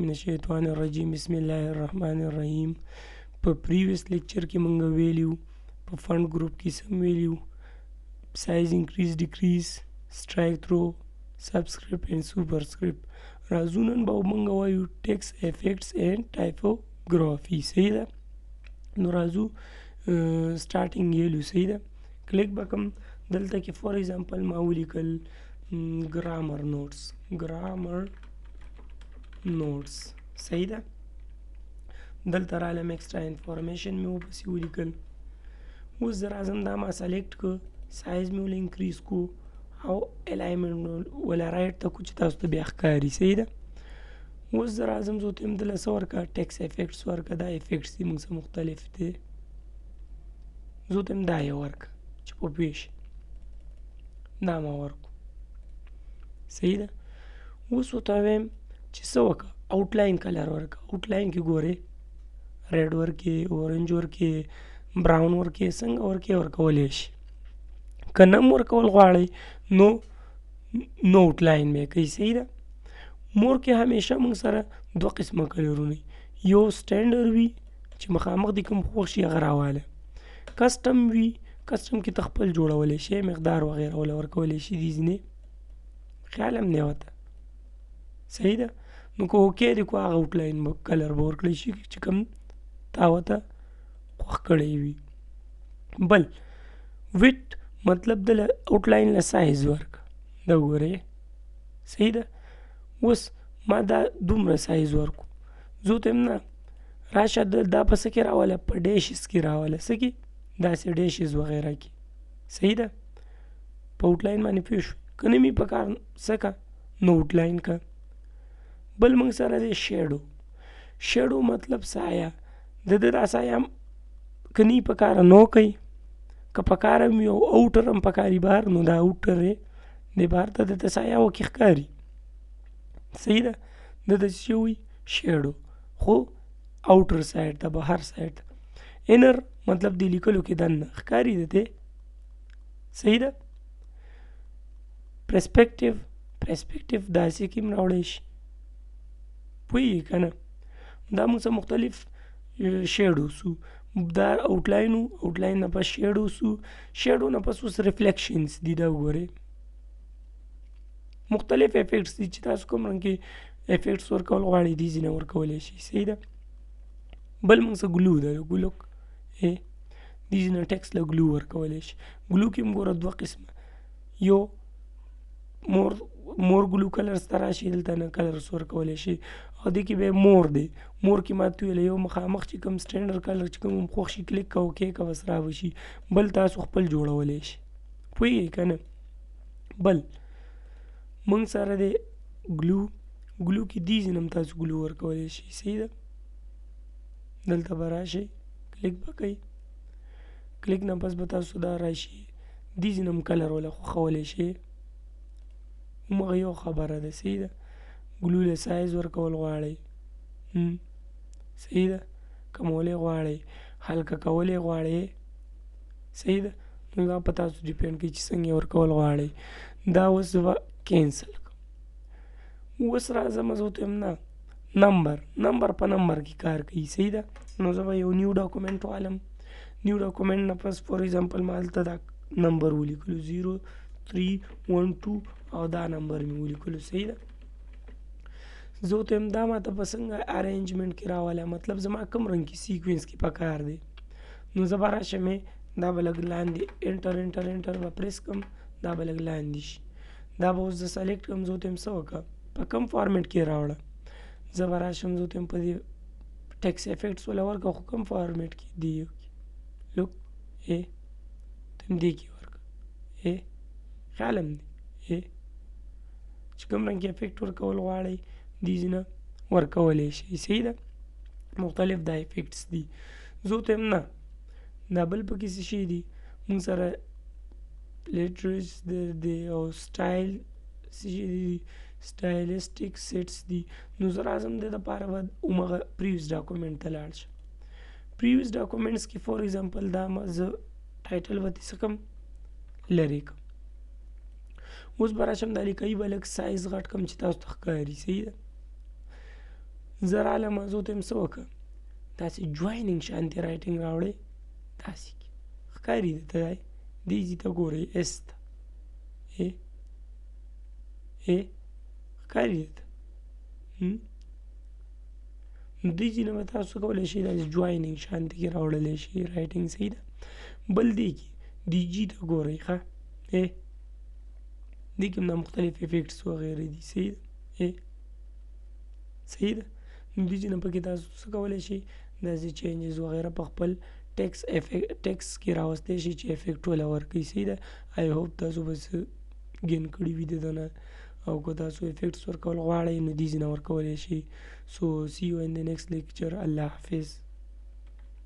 من الشیطان الرجیم، بسم الله الرحمن الرحیم. په پریویس لیکچر کې مونږ ویلیو، په فند ګروپ کې سم ویلیو، سایز انکریز، ډیکریز، سټرایک تھرو، سبسکرپټ اینڈ سپرسکرپټ. راځو نن به مونږ وایو ټیکس افیکټس اینڈ ټایپوګرافي. صحیح ده؟ نو راځو سټارټینګ یلو. صحیح ده؟ کلیک به کوم دلته کې. فار ایگزامپل ما ولیکل ګرامر نوټس، ګرامر نوټس. صحیح ده؟ دلته رالم، ایکسټرا انفارمیشن مې ورپسې ولیکل. اوس زه راځم، دا ما سلیکټ کو، سایز مې ول انکریز کو او الاینمنټ ولا رایټ ته کو چې تاسو ته بیا ښکاري. صحیح ده؟ اوس زه راځم، زه ته هم دله څه ورکړه؟ ټیکس افیکټس ورکړه. دا افیکټس دي موږ سره مختلف دي. زه ته هم دا یې ورکړه چې په پوه شي. دا ما ورکو. صحیح ده؟ اوس ورته وایم چې څه وکړه؟ آوټلاین کلر ورکړه. آوټلاین کې ګورې، ریډ ورکې، اورنج ورکې، براون ورکې، څنګه ورکې ورکولی شي. که نه ورکول غواړئ نو نو آوټلاین به کوي. صحیح ده؟ مور کې همیشه موږ سره دوه قسمه کلرونه، یو سټانډرډ وي چې مخامخ دې کوم خوښ شي هغه راواله، کسټم وي، کسټم کې ته خپل جوړولی شي، مقدار وغیره وله ورکولی شي. دي ځینې خیال هم نه وته. صحیح ده؟ نو که اوکې دې کو، هغه آوټلاین به کلر به ورکړی شي چې کوم تا ورته خوښ کړی وي. بل ویت، مطلب د آوټلاین له سایز ورکړه. دا وګورئ. صحیح ده؟ اوس ما دا دومره سایز ورکو. زه ورته وایم نه، راشه دا په څه کې راوله؟ په ډیشز کې راوله. څه کې؟ داسې ډیشز وغیره کې. صحیح ده؟ په آوټلاین باندې پوه شو. که نه مې په کار څه کا، نو آوټلاین کا. بل موږ سره دی شیډو. شیډو مطلب سایه. د ده دا سایه هم که نه په کار نو کوي، که په کار هم وي او اوټر هم پکار وي بهر، نو دا اوټر دی، دی بهر ته د سایه وکې ښکاري. صحیح ده؟ د ده څه وي؟ شیډو، خو اوټر سایډ ته، بهر سایډ ته. انر مطلب د لیکلو کې دننه ښکاري د دی. صحیح ده؟ پرسپیکټیو، پرسپیکټیو داسې کې هم راوړی شي. پوهېږي که نه؟ دا موږ څه مختلف شیډو سو. دا آوټلاین و، آوټلاین نه پس شیډو سو، شیډو نه پس اوس ریفلیکشنز دي. دا وګورئ، مختلف افیکټس دي چې تاسو کوم رنګ کې افیکټس ورکول غواړئ دي ځینې ورکولی شي. صحیح ده؟ بل موږ څه ګلو ده، ګلو ای دي ځینې ټیکس له ګلو ورکولی شي. ګلو کې هم ګوره دوه قسمه، یو مور ګلو کلرز ته راشي، دلته نه کلرز ورکولی شي، او دې کې بیا مور دی. مور کې ما ته ویل، یو مخامخ چې کوم سټانډرډ کلر چې کوم خوښ شي کلیک کوه، اوکې که، بس را به شي. بل تاسو خپل جوړولی شي. پوهېږئ که نه؟ بل موږ سره دی ګلو. ګلو کې دي ځینې هم تاسو ګلو ورکولی شي. صحیح ده؟ دلته به راشئ، کلیک به کوئ، کلیک نه پس به تاسو دا راشي، دي ځینې هم کلر وله خوښولی شئ. همغه یو خبره ده. صحیح ده؟ ګلو له سایز ورکول غواړئ، صحیح ده، کمولی غواړئ، هلکه کولی غواړئ. صحیح ده؟ نو دا په تاسو ډیپینډ کوي چې څنګه یې ورکول غواړئ. دا اوس زه به کینسل کړم. اوس راځم، زه ورته وایم نه، نمبر، نمبر په نمبر کې کار کوي. صحیح ده؟ نو زه به یو نیو ډاکومنټ والم. نیو ډاکومنټ نه پس فار ایگزامپل ما هلته دا نمبر ولیکلو 0 3 1 2 او دا نمبر مې ولیکلو. صحیح ده؟ زه ورته وایم دا ماته په څنګه ارینجمنټ کې راوله، مطلب زما کوم رنګ کې سیکوینس کې پکار دی. نو زه به راشم، دا به لږ لاندې انټر انټر انټر به پریس کړم، دا به لږ لاندې شي. دا به اوس زه سلیکټ کړم. زه ورته وایم څه وکړه؟ په کوم فارمیټ کې راوړه؟ زه به راشم، زه ورته وایم په دې ټیکس افیکټس وله ورکړه، خو کوم فارمیټ کې؟ دی یو کې لوک ای ته هم دې کې ورکړه. ای خیال هم دی ای چې کوم رنګ کې افیکټ ورکول غواړئ دې ځینه ورکولی شئ. صحیح ده؟ مختلف دا افیکټس دي. زه ورته وایم نه، دا بل پکې څه شی دي؟ موږ سره لیټرز دی او سټایل څه شی دي، سټایلیسټیک سیټس دي. نو زه راځم، د دپاره به همغه پریویس ډاکومنټ ته لاړ شم. پریویس ډاکومنټس کې فار ایگزامپل دا ما زه ټایټل به ترې څه کړم؟ لرې کړم. اوس به راشم، دا لیکۍ به لږ سایز غټ کړم چې تاسو ته ښکاري. صحیح ده؟ زه رالم، زه ته څه وکړم؟ داسې جوینینګ شانتي رایټینګ راوړې، داسې ښکاري درته. دی دې ځي ته ګورئ، اس ته ای ای ښکاري درته. نو دې ځي نه به تاسو کولی شئ داسې جوینینګ شانتي کې راوړلی شئ رایټینګ، صحیح ده. بل دې کې دې جي ته ګورئ، ښه، ای دې کې هم دا مختلف افیکټس وغیره دي، صحیح ده، ای صحیح ده. نو دې نه پکې تاسو څه کولی شئ؟ داسې چینجز وغیره په خپل ټیکس افیکټ ټیکس کې راوستی شي چې افیکټ ولا ورکوي، صحیح ده. آی هوپ تاسو به څه ګین کړي وي د ده نه، او که تاسو افیکټس ورکول غواړئ نو دې ځینې ورکولی شئ. سو سی یو ان د نیکسټ لیکچر. الله حافظ.